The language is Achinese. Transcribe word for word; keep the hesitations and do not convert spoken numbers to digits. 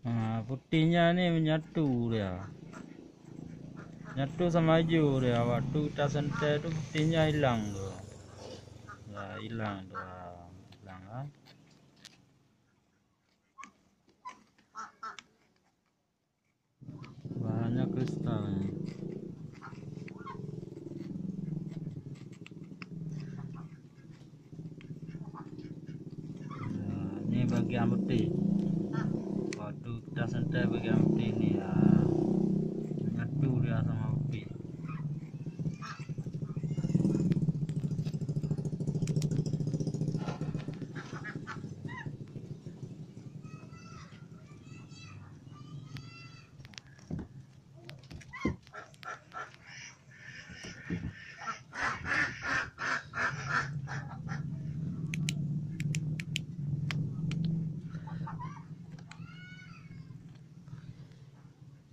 Ha, putihnya ni menyatu dia. Nyatu sama hijau dia. Waktu kita sentai tu putihnya hilang tu. Ya, hilang tu. Ha, hilang lah. Bahannya kristal ni. Nah, ni bagian putih. Waktu kita sentai bagian putih ni, ha, menyatu dia sama